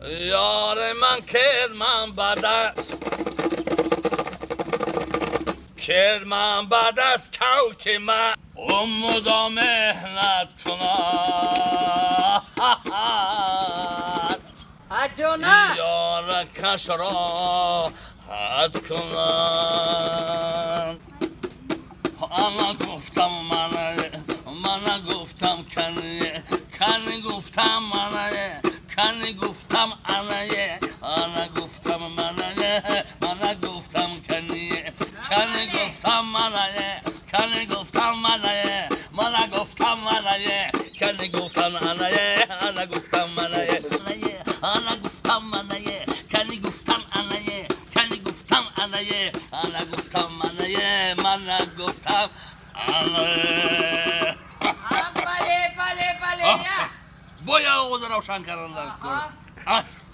Ёри ман кирман ба даст, кирман ба даст, кавки ман ӯ мудом меҳнат кунад. Аҷона! Ёра кашро ҳад кунад. Ана гуфтам мана, мана гуфтам кане, кане гуфтам мана, кане гуфтам анае, ана гуфтам манае, мана гуфтам кане, кане гуфтам манае, кане гуфтам манае, мана гуфтам манае, кане гуфтам анае, ана гуфтам манае, ана гуфтам манае, кане гуфтам анае, кане гуфтам анае, ана гуфтам манае, мана гуфтам анае. Бале, бале, бале, я. Боя овоз равшан кардан аст.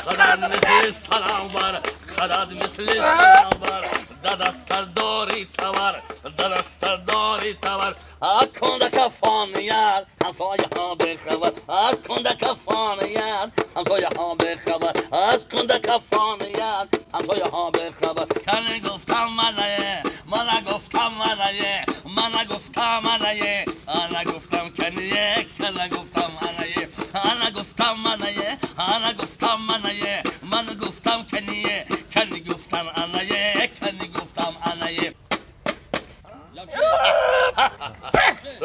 Қадад мисли санавар, қадад мисли санавар, дадаста дори тавар, дадаста дори тавар. Акунда кафон яр, ҳамсояҳо бехабар. Акунда кафон яр, ҳамсояҳо бехабар. Акунда кафон яр, ҳамсояҳо бехабар. Кане гуфтам манае, мана гуфтам манае, мана гуфтам анае, ана гуфтам кание, кана гуфтам анае, ана гуфтам манае, ана гуфтам манае, ман гуфтам кание, кани гуфтам анае, кани гуфтам анае.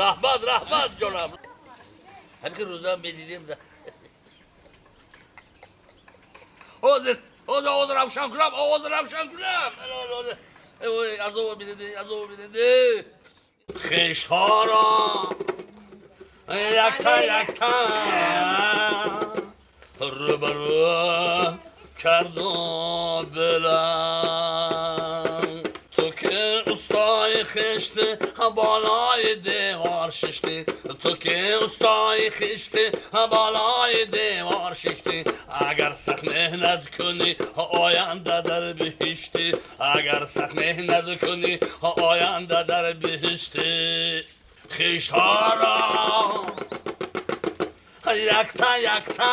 Раҳмат, раҳмат, ҷонам. Ҳамин ки рӯзам медидем. Ҳозир, ҳозир овоз равшан кунам, овоз равшан кунам. Азоб медиди, азоб медиди. Хештҳоро якта якта рӯбарӯ карду билам. Ту ки устои хишти, болои девор шишти, ту ки устои хишти, болои девор шишти. Агар сахт меҳнат кунӣ, оянда дар биҳиштӣ. Агар сахт меҳнат кунӣ, оянда дар биҳиштӣ. Хиштҳоро якта якта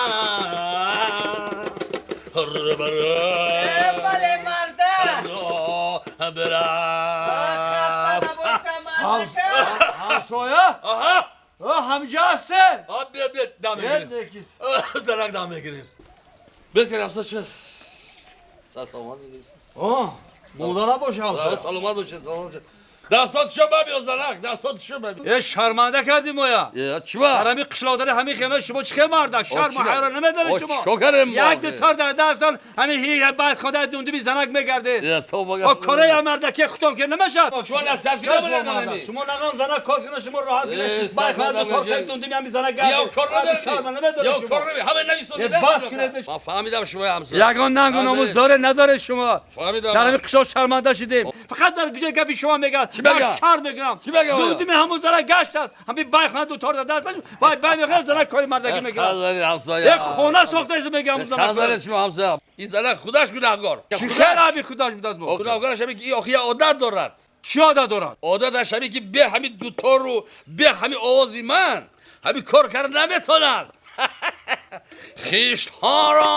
рӯбарӯ Бале, марда. Бирафт. Ҳамсоя? Аҳа. Ҳамҷа ҳастен? Биё, биё, дам мегирем. Занак дам мегирем. Бекер ҳамса шуд. Саломат бош. Мурда набоши, ҳамсоя. Саломат бошед, саломат бошед. Дастот шо бабиё, занак, дастот шо бабиё. Э, шарманда кардӣ моя. Чиба? Ҳарами қишлоқдари ҳамин хема шумо чӣ хел мардак? Шарму ҳайро намедонед шумо. Чикор кардем мо? Як дутор дар дастон ҳамин ҳи баъд хода дундуми занак мегардед. Тавба. О, кораи мардаки хутон ки намешад. Шумо насиҳат кунед. Шумо нагам занак кор кунад, шумо роҳат кунед. Баъд хода дутор кунед, дундуми ҳамин занак гардед. Ё кор надоред. Шарма намедонед шумо. Ё кор намедонед. Ҳама нависонед. Бас кунед. Ман фаҳмидам шумо ҳамсоя. Ягон нангу номус доре надоред шумо. Фаҳмидам. Дар ҳамин қишлоқ шарманда шудем. Фақат дар куҷои гапи шумо мегӯяд. Ман шарм мекунам. Дундуми ҳамун занак гашт аст. Ҳамин байхона дутор дар дасташ, вай бай мехоҳад занак кори мардагӣ мекунад. Як хона сохтаест мегӯям ҳамун занак. Хазаред шумо ҳамсоя. Ин занак худаш гунаҳгор. Чӣ хел аби худаш будааст бо? Гунаҳгораш ҳамин ки охи як одат дорад. Чӣ одат дорад? Одаташ ҳамин ки бе ҳамин дутору бе ҳамин овози ман ҳамин кор карда наметавонад. Хиштҳоро